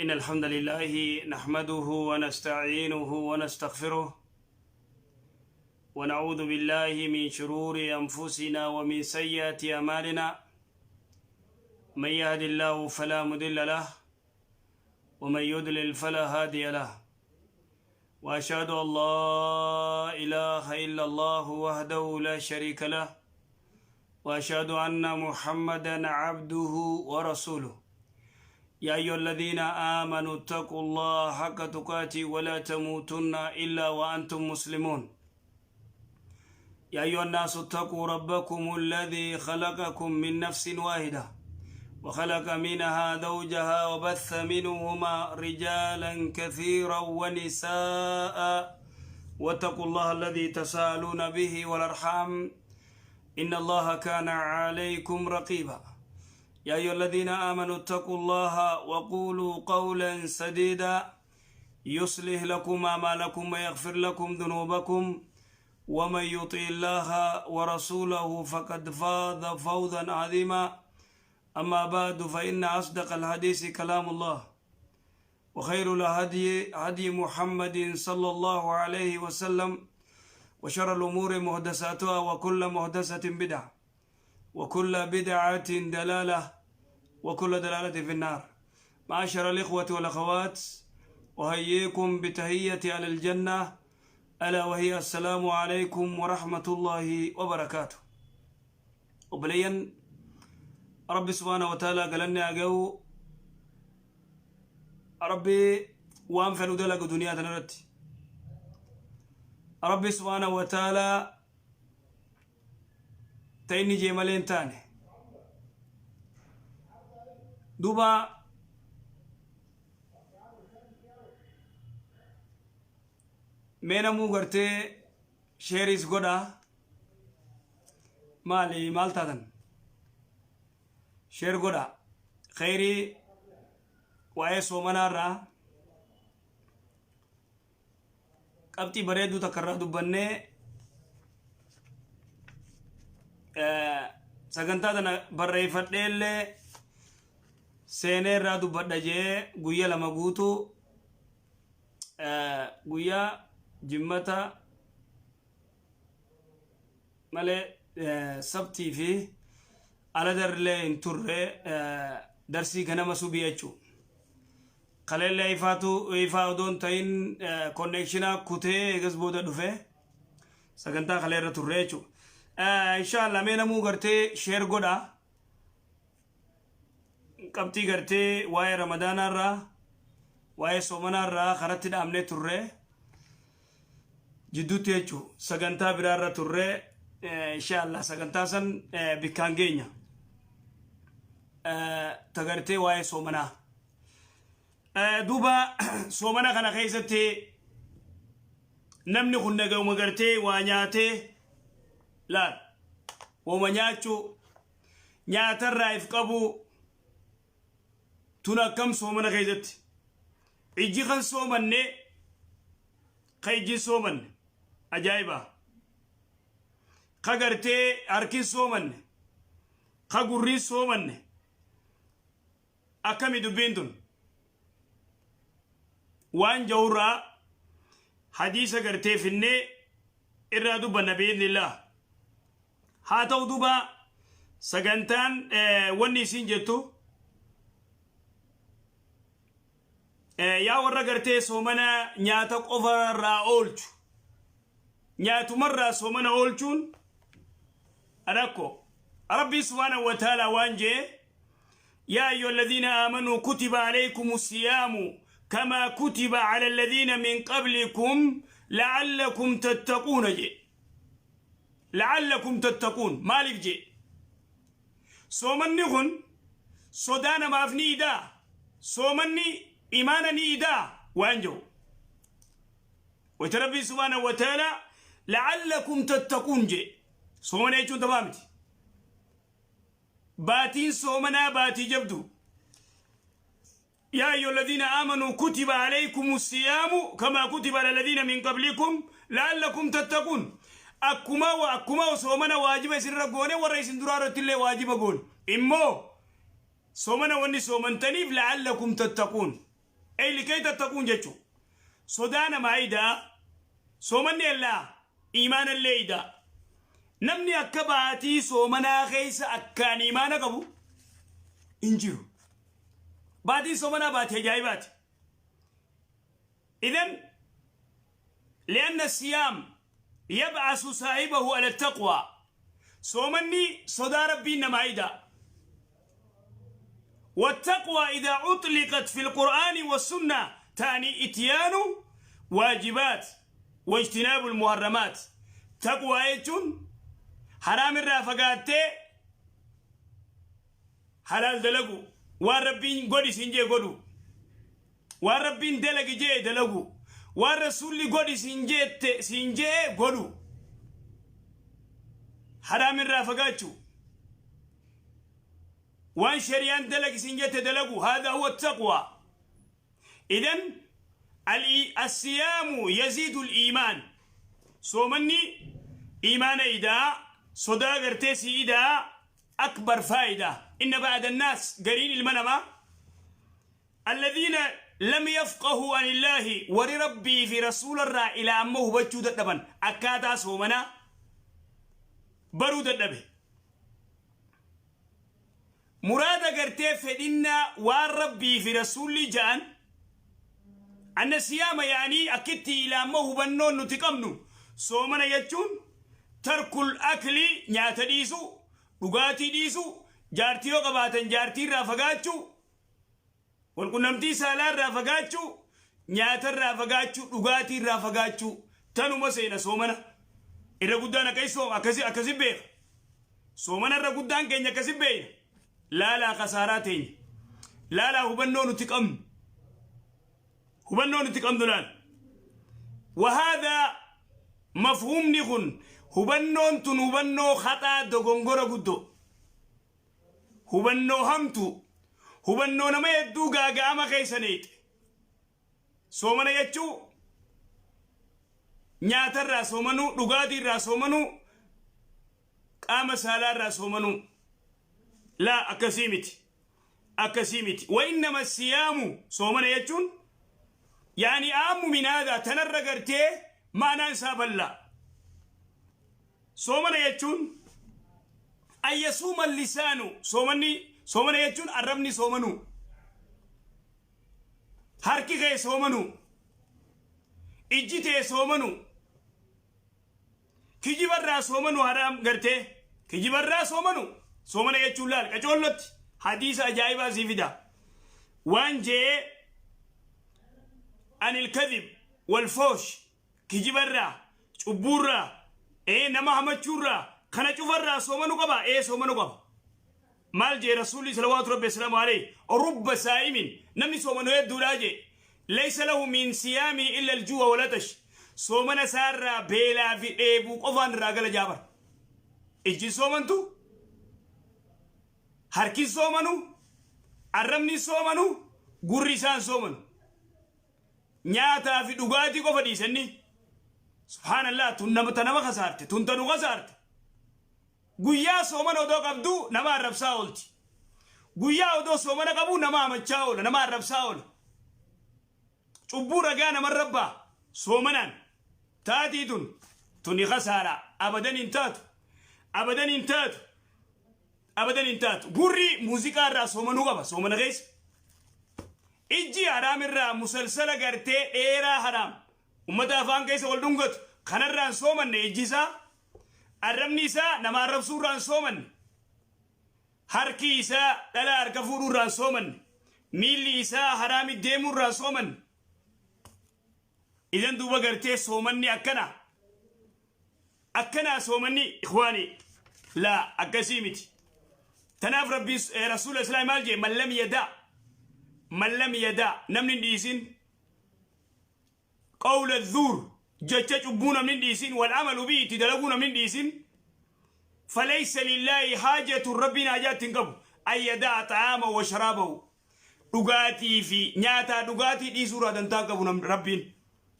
إن الحمد لله نحمده ونستعينه ونستغفره ونعوذ بالله من شرور أنفسنا ومن سيئات أعمالنا من يهد الله فلا مضل له ومن يضلل فلا هادي له وأشهد أن لا إله إلا الله وحده لا شريك له وأشهد أن محمدا عبده ورسوله يا أيها الذين آمنوا اتقوا الله حق تقاته ولا تموتن إلا وأنتم مسلمون يا أيها الناس اتقوا ربكم الذي خلقكم من نفس واحدة وخلق منها زوجها وبث منهما رجالا كثيرا ونساء واتقوا الله الذي تساءلون به والأرحام إن الله كان عليكم رقيبا يا أيها الذين آمنوا اتقوا الله وقولوا قولا سديدا يصلح لكم أعمالكم ويغفر لكم ذنوبكم ومن يطع الله ورسوله فقد فاز فوزا عظيما أما بعد فإن أصدق الحديث كلام الله وخير الهدي هدي محمد صلى الله عليه وسلم وشر الأمور محدثاتها وكل محدثة بدعة وكل بدعة دلالة وكل دلالة في النار معاشر الإخوة والأخوات أحييكم بتحية على الجنة ألا وهي السلام عليكم ورحمة الله وبركاته وبلين ربي سبحانه وتعالى قالنا أجو ربي وان فنو دلق دنيا تنرتي ربي سبحانه وتعالى تإني جيمالين تاني دوبا mee namuu gartee sheeriis godha maali maal taatan share godha kheyrii waa'ee soomanaarraa qabxii bareedduu takka irraa dubbannee sagantaa tana barreeffadhee illee seenee irraa dubbadha jee guyya 2 guutuu guyyaa jimmata malee sabtii fi aladarrillee hin turre darsii ganama subii jechuu kaleellee ifaatu ifaa odoon ta'in konneekshinaa kutee eegas booda dhufe sagantaa kalee irra turre jechuu inshallah mee namuu gartee share godha qabxii gartee waa'ee ramadaanaa irraa waa'ee soomanaa irraa karatti dhaabnee turre jidduutti jechuu sagantaa biraa irra turre inshallah sagantaa san bikkaan geenya ta gartee waa'ee soomanaa duuba soomana kana keessatti namni kun nagayuma gartee waa nyaatee laal woma nyaachuu nyaatarraa if qabuu tun akkam soomana keessatti ijji kan soomanne ka ijji soomanne ajaa'iba ka gartee harki soomanne ka gurri soomanne akkami dubbiin tun waan jawurraa hadiisa gartee finnee irraa dubbanna bi'idhnillah haa ta'u duba sagantaan wanni isin jettu yaa warra gartee soomana nyaata qofa irraa oolchu nyaatumarraa soomana oolchuun rakko rabbii subhaanahu wa ta'ala waan jee يا أيها الذين آمنوا كتب عليكم الصيام كما كتب على الذين من قبلكم لعلكم تتقون جي لعلكم تتقون مالك جي صومني خن صدانا ما افني إدا صومني إيمانني إدا وانجو وتربي سبحانه وتعالى لعلكم تتقون جي صومني يجون تمامتي baatiin soomanaa baatii jabdu يا أيها الذين آمنوا كتب عليكم الصيام كما كتب على الذين من قبلكم لعلكم تتقون akkuma akkuma soomana waajiba isinirra goone warra isin duraa irratti illee waajiba goone immoo soomana wanni soomantaniif لعلكم تتقون. Ey likay tattaquun jechu. Sodaa namaa idaa. Soomanni allaa iimaanallee idaa. Namni akka baatii soomanaa keessa akkaan iimaana qabu hin jiru. Baatiin soomanaa baatii ajaa'ibaati. Idan li'anna siyaam yab'asu saahibahu ala taqwaa. Soomanni sodaa Rabbiin namaa idaa. والتقوى إذا أطلقت في القرآن والسنة تعني إتيان واجبات واجتناب المحرمات. تقوى jechuun حرام irraa fagaattee halaal dalagu, waan Rabbiin godhi siin jee godhu, waan Rabbiin dalagi jee dalagu, waan Rasuulli godhi siin jeette siin jee godhu, haraam irraa fagaachuu, waan shari'aan dalagi siin jette dalagu. هذا هو التقوى. إذن الصيام يزيد الإيمان. Soomanni iimaana idaa, sodaa gartee si idaa. أكبر فائدة إن بعض الناس, gariin ilma namaa, الذين لم يفقهوا عن الله warri Rabbii fi Rasuula irraa ilaa amma hubachuu dadhaban, akkaataa soomanaa baruu dadhabe, muraada gartee fedhinnaa waan Rabbii fi Rasuulli ja'an, أن الصيام يعني akkitti ilaa amma hubannoon nuti qabnu, soomana jechuun ترك الأكل, nyaata dhiisu, dhugaatii dhiisu, jaartii yoo qabaatan jaartii irraa fagaachuu, walqunnamtii saalaa irraa fagaachuu, nyaata irraa fagaachuu, dhugaatii irraa fagaachuu, tanuma seena. Soomana irra guddaan akkasi sooma, akkasi akkasi beeka. Soomana irra guddaan keenya akkasi beekna. Laalaa kasaaraa teenya, laalaa hubannoo nuti qabnu, hubannoo nuti qabnu laal. وهذا mafhumni kun, hubannoon tun hubannoo haxaa, dogongora guddoo, hubannoo hamtu, hubannoo nama hedduu gaaga'ama keessaneeti. Soomana jechuu nyaatarraa soomanuu, dhugaatiirraa soomanuu, qaama saalaarraa soomanuu. Laa, akkasii miti, akkasii miti. وإنما الصيام, soomana jechuun يعني أعم من هذا, tanarra gartee maanaan isaa bal'aa. Soomana jechuun أن يصوم اللسان, soomanni, soomana jechuun arrabni soomanuu, harki kee soomanuu, ijji tee soomanuu, kijibarraa soomanuu, haraam gartee kijibarraa soomanuu. Soomana jechuun laal qacoollotti hadiisa ajaa'ibaa sii fida. Waan jee عن الكذب والفحش, kijibarraa, cubbuurraa, nama hamachuurraa, kana cufarraa soomanuu qaba. Soomanuu qaba. Maal jee Rasuulli صلوات ربي وسلامه عليه? رب صائم, namni soomanu hedduudhaa jee, ليس له من صيامه إلا الجوع والعطش. Soomana isaarraa beelaa fi dheebuu qofaan irraa gala jaabar. Ijji soomantu, harki soomanu, arrabni soomanu, gurri isaan soomanu, nyaataa fi dhugaatii qofa dhiisanni. Subhaanallah, tun nama ta nama kasaarte, tun ta nu kasaarte. Guyyaa soomana odoo qabdu nama arrabsaa oolti. Guyyaa odoo soomana qabu nama hamachaa oola, nama arrabsaa oola, cubbuu ragaa namarra baa. Soomanaan taatii tun tuni kasaara. Abadan hin taatu, abadan hin taatu, abadan hin taatu. Gurri muuziqaa irraa soomanuu qaba soomana keessa. Ijji haraam irraa, musalsala gartee dheeraa haraam ummata afaan keessa wal dhungatu kanarraan soomanne ijji isaa. Arrabni isaa nama arrabsuurraan soomanne. Harki isaa dhala harka fuudhuurraan soomanne. Miilli isaa haraami deemuurraan soomanne. Idan duuba gartee soomanni akkana akkanaa soomanni, إخواني? Laa, akkasii miti. Tanaaf Rabbiin Rasuula Islaam maal jee? من لم يدع, من لم يدع, namni hin dhiisin, قول الزور, jecha cubbuu namni hin dhiisin, والعمل به, itti dalaguu namni hin dhiisin, فليس لله حاجة, Rabbiin hajaatti hin qabu, أن يدع طعامه وشرابه, dhugaatii fi nyaataa dhugaatii dhiisuurraa dantaa qabu Rabbiin.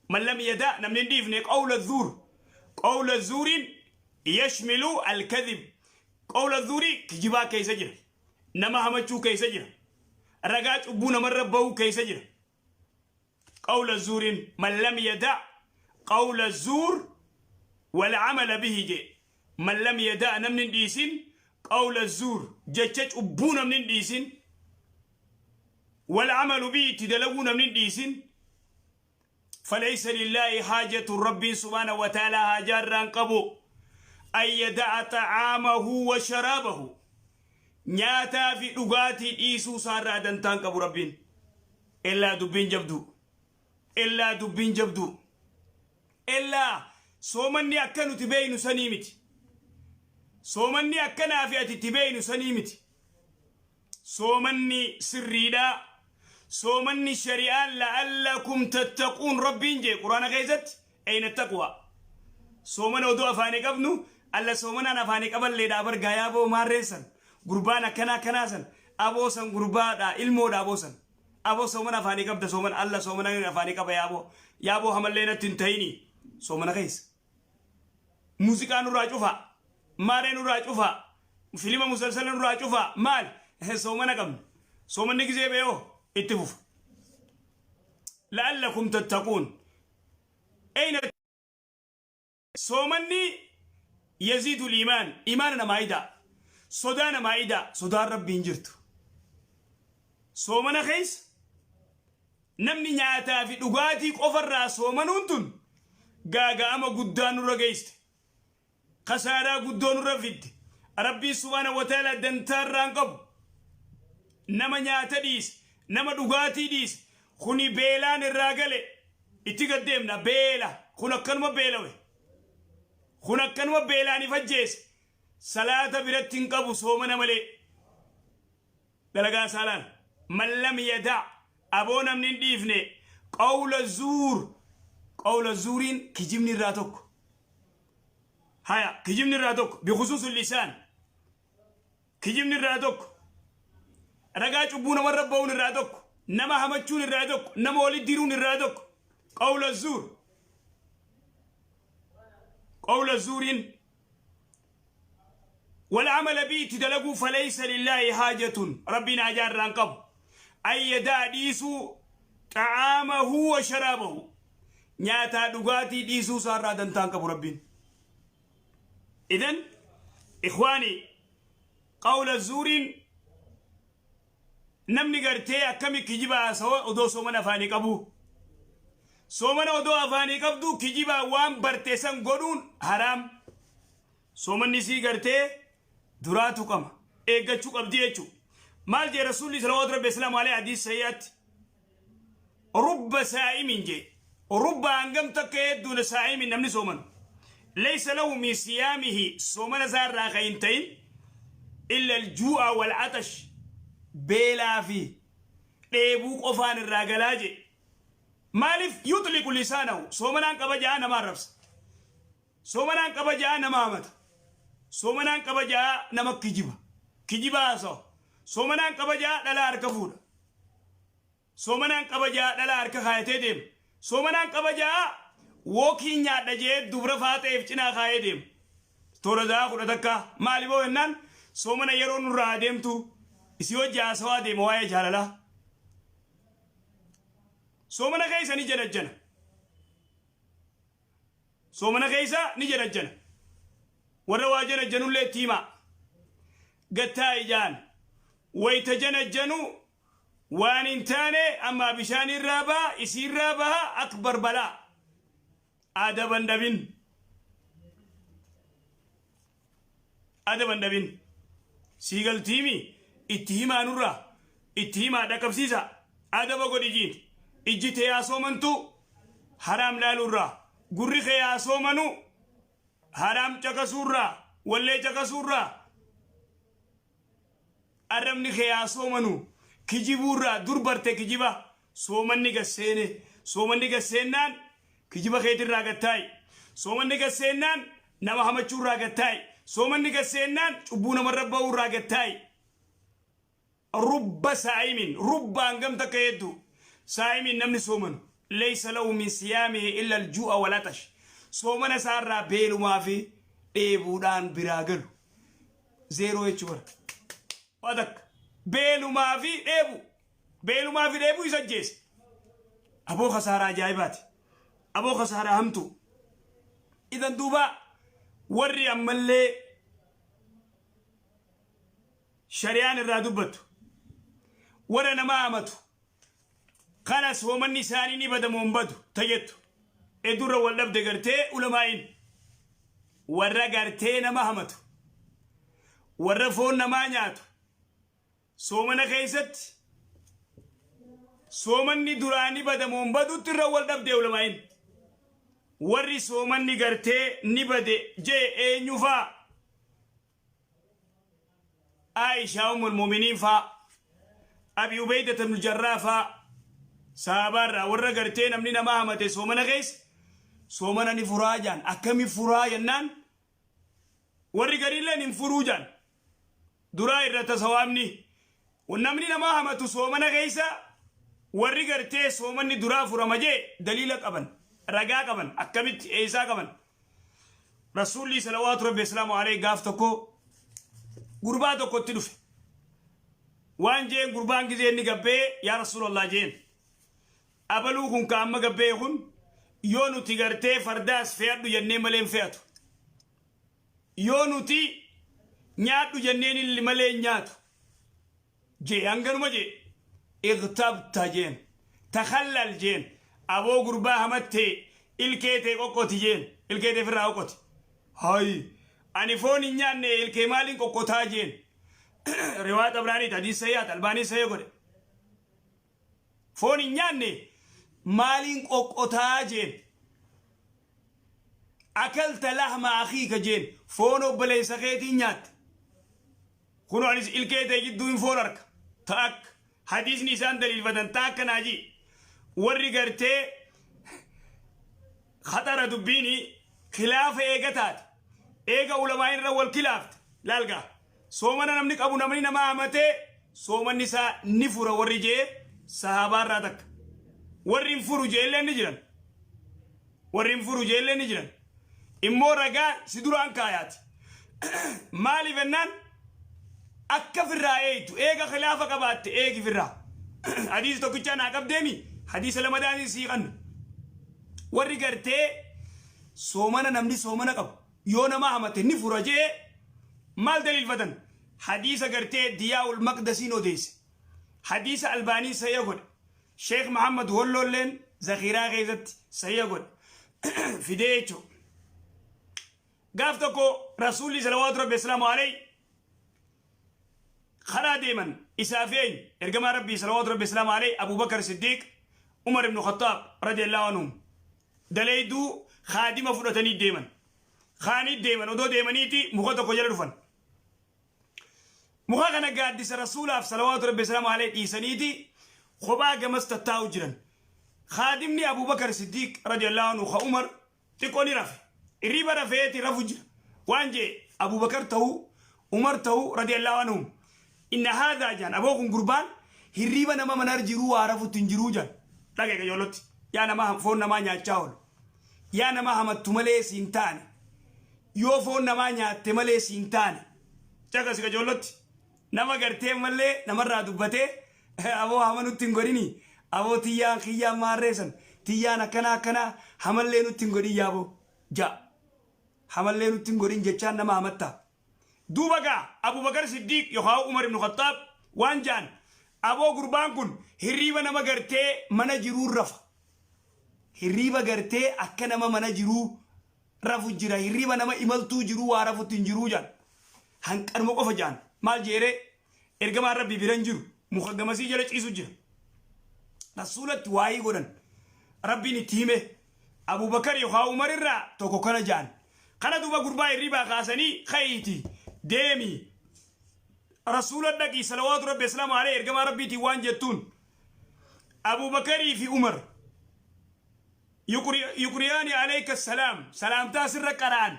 من لم يدع, namni hin dhiifne, قول الزور. قول الزور يشمل الكذب. قول الزور kijibaa keessa jira, nama hamachuu keessa jira, ragaa cubbuu namarra bahuu keessa jira. Qawla zuuriin man lam yada' qawla zuur wal amala bihi jee. Man lam yada' namni hin dhiisin, qawla zuur jecha cubbuu namni hin dhiisin, wal amalu bihi itti dalaguu namni hin dhiisin, falaysa lillaahi haajatun Rabbiin subhaanahu wa ta'aalaa haajaa irraa hin qabu, an yada'a xa'aamahu wa sharaabahu nyaataa fi dhugaatii dhiisuu isaarraa dantaa hin qabu Rabbiin. Ellaa dubbiin jabduu, ellaa dubbiin jabduu, ellaa soomanni akka nuti beeynu sanii miti. Soomanni akkanaa fi ati itti beeynu sanii miti. Soomanni sirriidha. Soomanni shari'aan la'allakum tattaquun Rabbiin jee Quraana keessatti, eyna taqwa. Soomana odoo afaanii qabnu alla soomanaan afaanii qaballeedha abar gaayaaboo maarreen san gurbaan akkanaa akkanaa san aboo san gurbaadha ilmoodha aboo san aboo soomana afaanii qabda soomana alla soomana afaanii qaba yaaboo yaaboo hamallee natti hin ta'ini soomana keessa. Muuziqaa nurraa cufaa, maaree nurraa cufaa, filima musalsala nurraa cufaa, maal soomana qabna. Soomanni gizee beeyoo itti fufa. La'allakum tattaquun. Eyna soomanni yaziidul iimaan, iimaana namaa idaa, sodaa namaa idaa, sodaan Rabbii hin jirtu. Soomana keessa Namni nyaataa fi dhugaatii qofarraa soomanuun tun gaaga'ama guddaa nurra geeyste. Khasaaraa guddoo nurra fidde. Rabbiin subhaanahu wa ta'aalaa dantaa irraa hin qabu. Nama nyaata dhiise, nama dhugaatii dhiise, kuni beelaan irraa gale itti gad deemna beela kun akkanuma beelawe. Kun akkanuma beelaan if ajjeese. Salaata biratti hin qabu soomana malee. Dalagaa isaa laal. Man lam yada' aboo namni hin dhiifne, qawla zuur, qawla zuuriin kijibni irraa tokko. Haya, kijibni irraa tokko bikhusuusul lisaan, kijibni irraa tokko, ragaa cubbuu namarra ba'uun irraa tokko, nama hamachuun irraa tokko, nama walitti diruun irraa tokko. Qawla zuur, qawla zuuriin wal amala bii itti dalaguu, falaysa lillaahi haajatun Rabbiin haajaa irraa hin qabu, an yadaa dhiisuu xa'aamahu wa sharaabahu nyaataa dhugaatii dhiisuu isaa irraa dantaa hin qabu Rabbiin. Idan ikhwaani, qawla zuuriin namni gartee akkami kijiba haasawa odoo soomana afaanii qabuu? Soomana odoo afaanii qabdu kijibaa waan barte san godhuun haraam. Soomanni sii gartee duraa tuqama eeggachuu qabdi jechuu. Maal jee Rasuulli salawaatu rabbi islaamu alayhi hadiis sahihaatti? Rubba saa'imin jee, rubba hangam takka hedduudha, saa'imin namni soomanu, laysa lahu min siyaamihi soomana isaa irraa kan hin ta'in, illa aljuu'a wal atash beelaa fi dheebuu qofaan irraa galaa jee. Maaliif? Yuxliqu lisaanahu soomanaan qaba ja'a nama arrabsa, soomanaan qaba ja'a nama hamata, soomanaan qaba ja'a nama kijiba kijiba haasawa, soomanaan qaba ja'a dhalaa harka fuudha, soomanaan qaba ja'a dhalaa harka kaayatee deema, soomanaan qaba ja'a wookii nyaadha jee dubra faaxeef cinaa kaayee deema. Toora za'a 11 maali boo jennaan, soomana yeroo nurraa adeemtu isii hojii haasawaa deema waa'ee jaalalaa. Soomana keessa ni janajjana. Soomana keessa ni janajjana. Warra waa janajjanullee itti himaa. Gattaa ijaan wayita janajjanu waan hin taane ammaa bishaan irraa baha, isii irraa baha, akbar balaa. Adaban dhabin. Adaban dhabin. Sii galtiimi itti himaa nurraa itti himaa dhaqqabsiisa. Adaba godhi jiin. Ijji tee haa soomantu haraam laaluurraa. Gurri kee haa soomanu haraam caqasuurraa, wallee caqasuurraa. Arrabni kee haa soomanu kijibuurraa, dur barte kijiba, soomanni gad seene. Soomanni gad seennaan kijiba keetirraa gad taa'i. Soomanni gad seennaan nama hamachuurraa gad taa'i. Soomanni gad seennaan cubbuu namarra ba'uurraa gad taa'i. Rubba saa'imin, rubba hangam takka hedduu, saa'imin namni soomanu, laysa lahu min siyaamihi illa aljuu'a wal atash soomana isaarraa beelumaa fi dheebuudhaan biraa galu. Zeeroo jechuu bara. Waa takka. Beelumaa fi dheebuu. Beelumaa fi dheebuu isa ajjeese. Aboo khasaaraa ajaa'ibaati. Aboo khasaaraa hamtu. Idan duuba warri ammallee shari'aan irraa dubbattu warra nama amatu kana soomanni isaanii ni badamoo hin badu tajettu edurra wal dhabde gartee ulamaa'iin warra gartee nama hamatu warra foon namaa nyaatu Soomana keessatti soomanni duraa ni bada moo hin badutti irra wal dhabde ulamaa'iin. Warri soomanni gartee ni bade jee eenyu faa? Aishaa ummul mu'miniin faa, Abi Ubeydata ibn Jarraa faa, sahaabaarraa warra gartee namni nama hamate soomana keessa soomana ni furaa jaan akkami furaa jennaan warri gariilleen hin furuu jaan. Duraa irrata sawaabni namni nama hamatu soomana keessa warri gartee soomanni duraa furama jee daliila qaban ragaa qaban akkamitti eessaa qaban. Rasuulli salawaatu rabbi islaamu alayhi gaaf tokko gurbaa tokkotti dhufe. Waan jeen gurbaan gizee inni gabbee yaa rasuulallah jeen abaluu kun ka amma gabbee kun yoo nuti gartee fardaas fe'adhu jennee malee hin fe'atu. Yoo nuti nyaadhu jenneen illi malee hin nyaatu jee hanganuma jee igtabta jeen takhallal jeen aboo gurbaa hamattee ilkee tee qoqqoti jeen ilkee tee firraa qoqqoti hay ani foon hin nyaanne ilkee maaliin qoqqotaa jeen riwaa xabraaniit hadiis sayyaat albaanii sayya godhe foon hin nyaanne maaliin qoqqotaa jeen akalta lahma akhiika jeen foon obboleessa keetiin nyaatte kunoo anis ilkee ta'e jidduu hin foon arka ta akka hadiisni isaan daliilfatan ta akka naajii warri gartee khaxara dubbiini khilaafa eega taate eega ulamaa irra wal kilaafte laalgaa Soomana namni qabu namni nama hamatee soomanni isaa ni fura warri jee sahaabaa irraa takka. Warri hin furu jee illee ni jiran. Warri hin furu jee illee ni jiran. Immoo ragaa si duraan kaayaati. Maaliif jennaan akka firraa eeytu eega khilaafa qabaatte eegi firraa. Hadiisa tokkichaa naa qabdeemi hadiisa lamadaatiin sii kanna. Warri gartee soomana namni soomana qabu yoo nama hamate ni fura jee maal daliilfatan hadiisa gartee diyaa'ul maqdasiin odeesse hadiisa albaaniin sahiha godhe sheekh mahammad holloolleen zakiiraa keessatti sahiha godhe fidee jechuu gaaf tokko rasuulli salawaatu rabbi islaamu alayhi karaa deeman isaa fi eenyu ergamaa rabbii salawaatu rabbi islaamu alayhi abubakar siddiiq umar ibnu khattaab radiyallahu anhum daleeyduu khaadima fudhatanii deeman. Kaanii deeman odoo deemaniiti muka tokko jala dhufan. Muka kana gaaddisa rasuulaaf salawaatu rabbi salaamu alayhi dhiisaniiti kophaa gamas tattaa'u jiran. Khaadimni Abubakar Siddiiq radiyallahu anhu ka Umar xiqqoo ni rafe. Irriba rafeeti rafu jira. Waan jee Abubakar ta'uu Umar ta'uu radiyallahu anhum. Inna haadhaa jaan aboo kun gurbaan hirriiba nama manar jiruu waa rafutti hin jiruu jaan. Dhagaye qajoolotti. Yaa nama foon namaa nyaachaa oolu. Yaa nama hamattu malee siin taane. Yoo foon namaa nyaatte malee siin taane. Caqasi qajoolotti. Nama gartee malee namarraa dubbatee aboo hama nutti hin godhini. Aboo tiyyaan kiyyaan maarreessan. Tiyyaan akkanaa akkanaa hamallee nutti hin godhin yaaboo. Ja'a. Hamallee nutti hin godhin jechaan nama hamattaa. Duuba gaa Abubakar Siddiiq yookaan Umar ibn Khattaab waan ja'an aboo gurbaan kun hirriiba nama gartee mana jiruu rafa. Hirriiba gartee akka nama mana jiruu rafu jira hirriiba nama imaltuu jiruu waa rafutti hin jiruu ja'an. Hanqanuma qofa ja'an. Maal jeeree ergamaan rabbii bira hin jiru muka gamasii jala ciisu jira. Rasuulatti waayii godhan. Rabbiin itti hime Abubakar yookaan Umar irraa tokko kana ja'an. Kana duuba gurbaa hirribaa kaasanii ka'iiti deemi rasuula dhaqii salawaatu rabbi islaamu alayhi ergamaa rabbiitiin waan jettuun Abubakarii fi Umar yuqriyaani alayka salaam salaamtaa sirra qara'an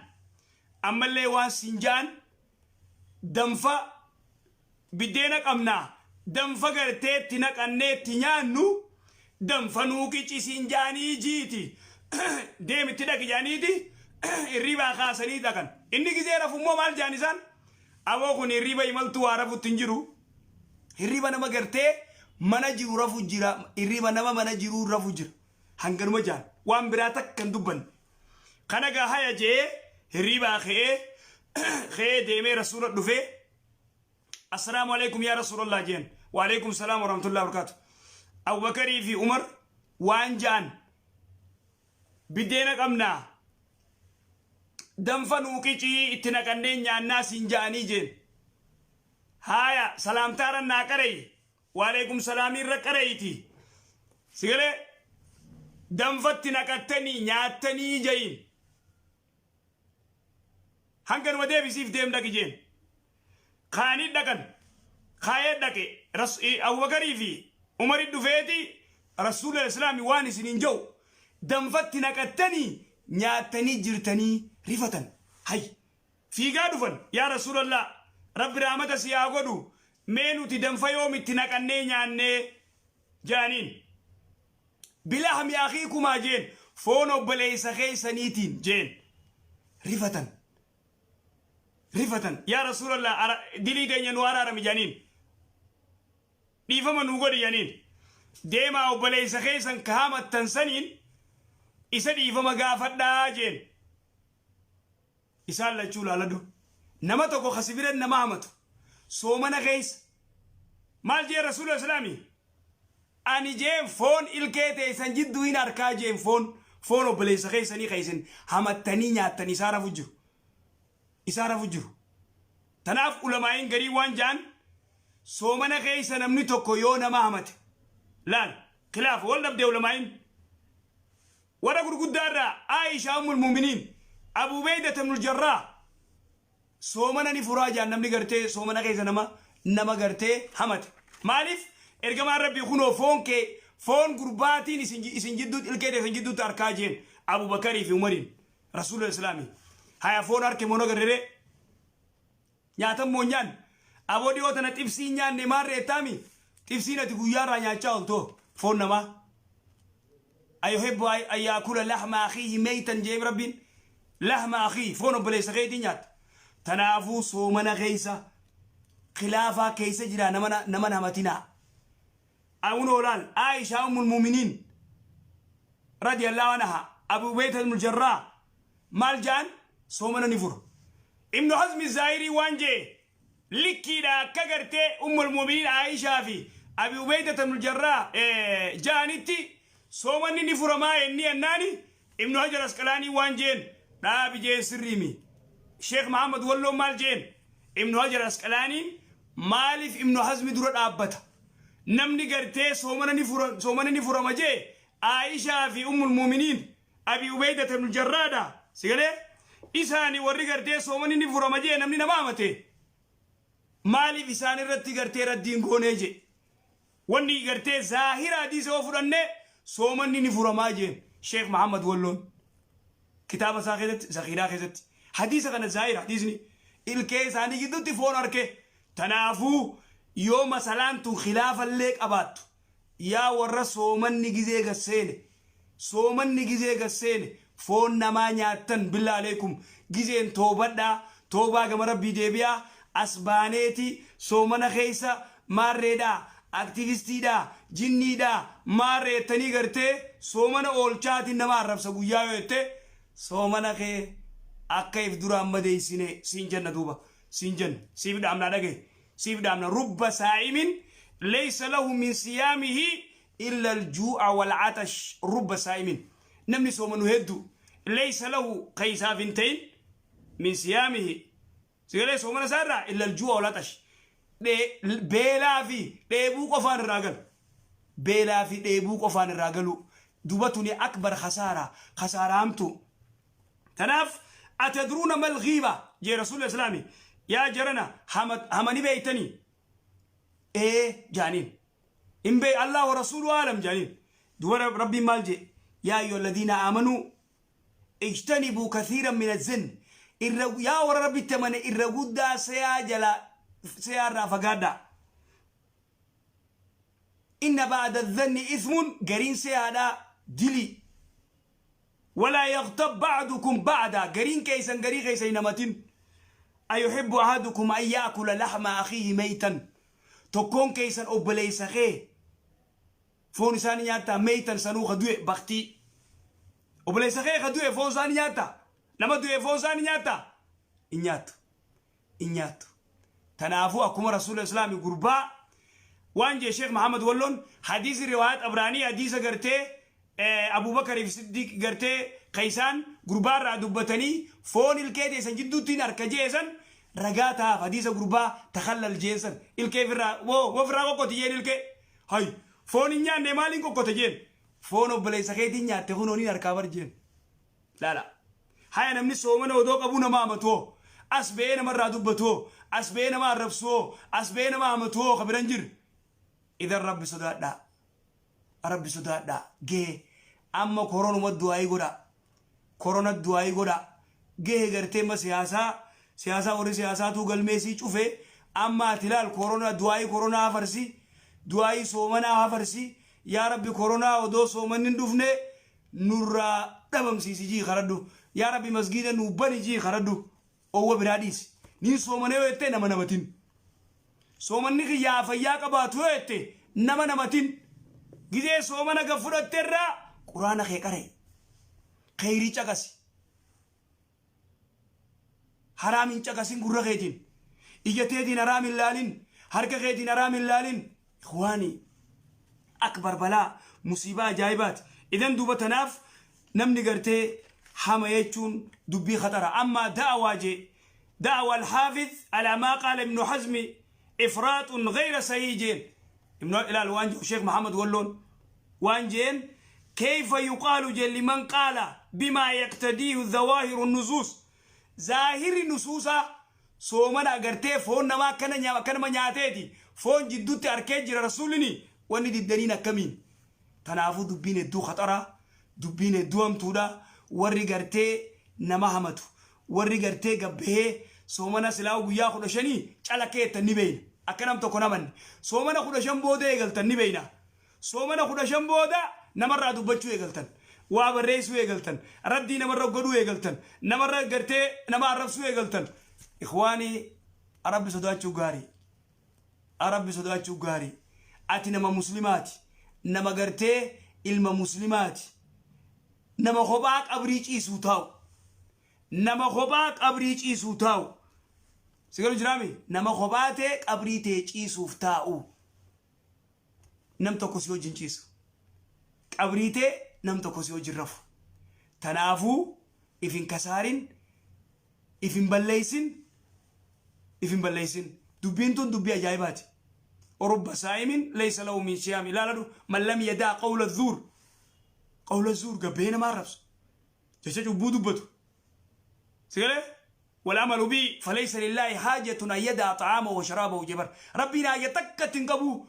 ammallee waan siin ja'an danfa biddeena qabnaa danfa gartee itti naqannee itti nyaannu danfa nuu qicisiin jaanii jiiti deemitti dhaqi jaaniiti hirribaa kaasanii dhaqan inni gizee rafu immoo maal jaan isaan aboo kun hirriba imaltuu waa rafutti hin jiru hirriba nama gartee mana jiru rafu jira hirriba nama mana jiru rafu jira. Hanganuma jaan. Waan biraa takka hin dubbanne. Kana gaa haya jee hirriibaa ka'ee ka'ee deemee Rasuula dhufee, "Assalaamu alaikum yaa Rasuulallah," jeen. "Wa alaikum salaam wa rahmatullahi wa barakaatu." Abubakarii fi Umar waan ja'an, "Biddeena qabnaa, danfa nuu qicii, itti naqannee nyaannaa siin ja'anii," jeen. Haaya, salaamtaarran naa qareyi, waalaikum salaamii irra qareeyiti sigalee danfatti naqattanii nyaattanii jayin. Hanganuma deebisiif, deem dhaqi jeen. Kaanii dhaqan, kaayee dhaqe. Abubakarii fi Umari dhufeeti, Rasuula Islaami waan isiniin jedhu, danfatti naqattanii nyaattanii jirtanii? Rifatan. Hay, fiigaa dhufan. "Yaa Rasuulallah, Rabbi rahmata si haa godhu, mee nuti danfa yoomitti naqannee nyaannee?" jaaniin. "Bilahmi akhiikumaa," jeen, "foon obboleessa keessaniitiin," jeen. Rifatan, rifatan. "Yaa Rasuulallah, dilii teenya nu araarami," jaaniin, "dhiifama nu godhi," jaaniin. "Deemaa, obboleessa keessan ka hamattan saniin isa dhiifama gaafadhaa," jeen. Isaan lachuu laaladhu. Nama tokko kasi bira nama hamatu soomana keessa maal jee Rasuula Islaamii? "Ani," jeen, "foon ilkee teessan jidduu hin arkaa," jeen. Foon obboleessa keessanii keessan hamattanii nyaattanii isaa rafu jiru, isaa rafu jiru." Tanaaf ulamaa'iin garii waan ja'an, soomana keessa namni tokko yoo nama hamate, laal, khilaaf wal dhabdee ulamaa'iin warra gurguddaa irraa Aishaa ummul muuminiin, Abu Beeyda ibnul Jarraa, soomana ni furaa jaan namni gartee soomana keessa nama gartee hamate. Maaliif? Ergamaan Rabbii kunoo foon kee, foon gurbaatiin isin jidduutti, ilkee isin jidduutti arkaa jeen Abubakarii fi Umariin Rasuula Islaamii. Haya, foon harke mono garree nyaatan moo nyaan? Aboo, dhiyoo tana xibsii nyaanne maarree ettaami? Xibsiin ati guyyaarraa nyaachaa ooltoo foon namaa. Ayuhibbu an yaakula lahma akhiihi meytan jeem Rabbiin. Lahma akhii, foon obboleessa keetii nyaatta. Tanaafuu soomana keessa khilaafaa keessa jira, nama hamatinaa. Awun olaal Aishaa ummul muuminiin radiyallahu anha, Abu Ubayda ibn Jarrah maal ja'an? Soomana ni fura. Ibnu Hazmi Zaahirii waan jee, likkiidha akka gartee ummul muuminiin Aishaa fi Abi Ubayda ibn Jarrah ja'anitti soomanni ni furamaa inni annaani. Ibnu Hajar Asqalaanii waan jeen, dhaabi jeen, sirriimi. Sheekh Mahamad Walloo maal jeen? Ibnu Hajar Asqalaaniin maaliif Ibnu Hazmi dura dhaabbata? Namni gartee soomana ni furama jee Aishaa fi ummul muuminiin Abi Ubayda ibn Jarraadha. Sigalee isaani warri gartee soomani ni furama jee namni nama amate maaliif isaan irratti gartee raddiin goonee jee. Wanni gartee zaahira hadiisa yoo fudhanne soomanni ni furamaa jeen. Sheekh Mahamad Walloon kitaaba isaa keessatti, zakiiraa keessatti, hadiisa kana zaahira hadiisni ilkee isaanii gidduutti foon arke. Tanaafuu yoo masalaan tun khilaafallee qabaattu, yaa warra soomanni gizee gasseene, soomanni gizee gasseene foon namaa nyaattan, billaa aleekum, gizeen toobadhaa, toobaa gama Rabbii deebi'aa. As baaneeti soomana keessa maarreedhaa, aktivistiidhaa, jinniidhaa, maarreettanii gartee soomana oolchaatiin nama arrabsa guyyaa yoo jette, soomana kee akka if duraan madeessine siin jenna. Duuba siin jenna, siif dhaamnaa, dhagaye, siif dhaamna. Rubba saa'imin laysa lahu min siyaamihi illa aljuu'a walcatash. Rubba saa'imin, namni soomanu hedduu, laysa lahu, keeysaaf hin ta'in, min siyaamihi, sigalee soomana isaa irraa, illa aljuu'a walcatash, beelaa fi dheebuu qofaan irraa galu, beelaa fi dheebuu qofaan irraa galu. Duba tuni akbar khasaaraa, khasaaraa hamtuu. Tanaaf "Atadruuna mal ghiiba?" jee Rasuulli Islaami. "Yaa jarana, hamani beeytanii?" "Ee," jaaniin. "In bee Allah wa rasuulu aalam," jaaniin. Duba Rabbiin maal jee? "Yaa ayyuha alladhiina aamanuu ijtanibuu kathiiran min azzanni." Irra yaa warra Rabbitti amane, irra guddaa seyaa jala seyaa irraa fagaadhaa. "Inna ba'da dhanni ithmun," gariin seyaadhaa dilii. "Walaa yaghtab ba'dukum ba'da," gariin keessan garii keessa hin hamatin. "Ayuhibbu ahadukum an ya'kula lahma akhiihi maytan?" Tokkoon keessan obboleessa kee Foon isaa ni nyaattaa? Meeytan sanuu ka du'e baktii. Obboleessa kee ka du'e foon isaa ni nyaattaa? Nama du'e foon isaa ni nyaattaa? Hin nyaattu. Hin nyaattu. Tanaafuu akkuma Rasuula Islaami gurbaa waan jee Sheekh Muhammad Walloon hadiisi riwaayaa Xabraanii hadiisa gartee Abuubakariif Siddiiq gartee ka isaan gurbaa irraa dubbatanii foon ilkee teessan jidduuttiin harka jee san ragaa tahaaf hadiisa gurbaa takallal jeen san ilkee ofirraa woo ofirraa qoqqoti jeen ilkee hay foon hin nyaanne maaliin qoqqota jeen foon obboleessa keetiin nyaatte kunoo niin harkaa bar jeen laala haya namni soomana odoo qabuu nama hamatu hoo as ba'ee namarraa dubbatu hoo as ba'ee nama arrabsu hoo as ba'ee nama hamatu hoo ka biran jirre idan rabbi sodaadhaa Rabbi sodaadhaa gee amma koronuma du'aayii godhaa korona du'aayii godhaa gee gartee amma siyaasaa siyaasaa warri siyaasaatuu galmeessii cufe amma ati laal korona du'aayii koronaa hafarsi du'aayii soomanaa hafarsi yaa rabbi koronaa odoo soomanni hin dhufne nurraa dhabamsiisi jii kadhadhu yaa rabbi masgiida nuu bani jii kadhadhu Owwa biraa dhiisi. Niin soomana yoo jette nama namatin. Soomanni kiyya haa fayyaa qabaatu yoo jette nama namatin. Gizee soomana gad fudhatte irraa quraana kee qara'i. Kheyrii caqasi. Haraam hin caqasin gurra keetiin. Ija teetiin haraam hin laalin. Harka keetiin haraam hin laalin. Ikhwaanii akbar balaa musiibaa ajaa'ibaati. Idan duuba tanaaf namni gartee hama jechuun dubbii khaxara. Ammaa da'awaa jee da'awa alhaafiz alaa maa qaala ibnu hazmi ifraaxun gayra sahii jeen. Ibnu ilaal waan jedhu Sheekh Muhammad Walloon waan jeen kayfa yuqaalu jeen liman qaala bimaa yaqtadiihu dhawaahiru nusuus zaahirri nusuusaa Soomana agartee foon namaa akkana akka nama nyaateeti foon jidduutti arkee jira rasuulini wanni diddaniin akkamiin tanaafuu dubbiin hedduu khaxaraa dubbiin hedduu hamtuudha warri gartee nama hamatu warri gartee gabbahee soomana silaa guyyaa kudha shanii calakkee jettan ni beeyna akka nam tokko namanne soomana 15 booda eegaltan ni beeyna Soomana 15 booda namarraa dubbachuu eegaltan. Waa barreessuu eegaltan. Raddii namarra godhuu eegaltan. Namarra gartee nama arrabsuu eegaltan. Ikhwaanii Rabbi sodaachuu gaarii. Rabbi sodaachuu gaarii. Ati nama muslimaati. Nama gartee ilma muslimaati. Nama kophaa qabrii ciisuu taa'u. Nama kophaa qabrii ciisuu taa'u. Si galu jiraami? Nama kophaa ta'e qabrii ta'e ciisuuf taa'u. Nam tokko si wajjin ciisu. Qabrii tee nam tokko si wajjin rafu. Tanaafuu if hin kasaarin, if hin balleessin, if hin balleessin. Dubbiin tun dubbii ajaa'ibaati. Rubba saa'imin laysa lahu min siyaami. Ilaaladhu man lam yadaa qawla zuur. Qawla zuur gabbee nama arrabsu. Jecha cubbuu dubbatu. Si galee? Wal amalu bii falaysa lillaahi haajatun an yadaa xa'aamahu wa sharaabahu jee bar. Rabbiin haaja takka itti hin qabu.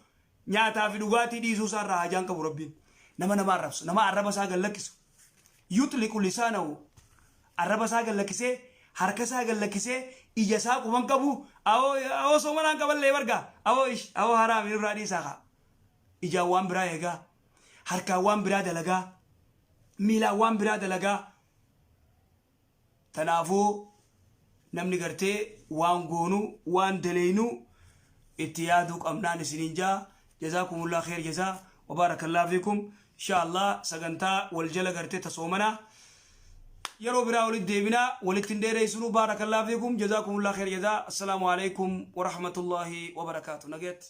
Nyaataa fi dhugaatii dhiisuu isaa irraa haajaa hin qabu Rabbiin. Nama nama arrabsu, nama arraba isaa gad lakkisu. Yuxliqu lisaanahu arraba isaa gad lakkisee, harka isaa gad lakkisee, ija isaa quban qabu. Awoo awoo soomanaan qaballee barga. Awoo ish awoo haraami nurraa dhiisaa kaa. Ijaan waan biraa eegaa. Harkaan waan biraa dalagaa. Miilaan waan biraa dalagaa. Tanaafuu namni gartee waan goonu waan daleeynu itti yaaduu qabnaan isiniin jaa jazaakumullah kheer jazaa wabaarakallah fiikum insha Allah sagantaa wal jala gartee ta soomanaa yeroo biraa walitti deebinaa walitti hin dheereessinu baarakallah fiikum jazaakumullah kheer jazaa assalaamu alaikum warahmatullahi wabarakaatu nagayatti.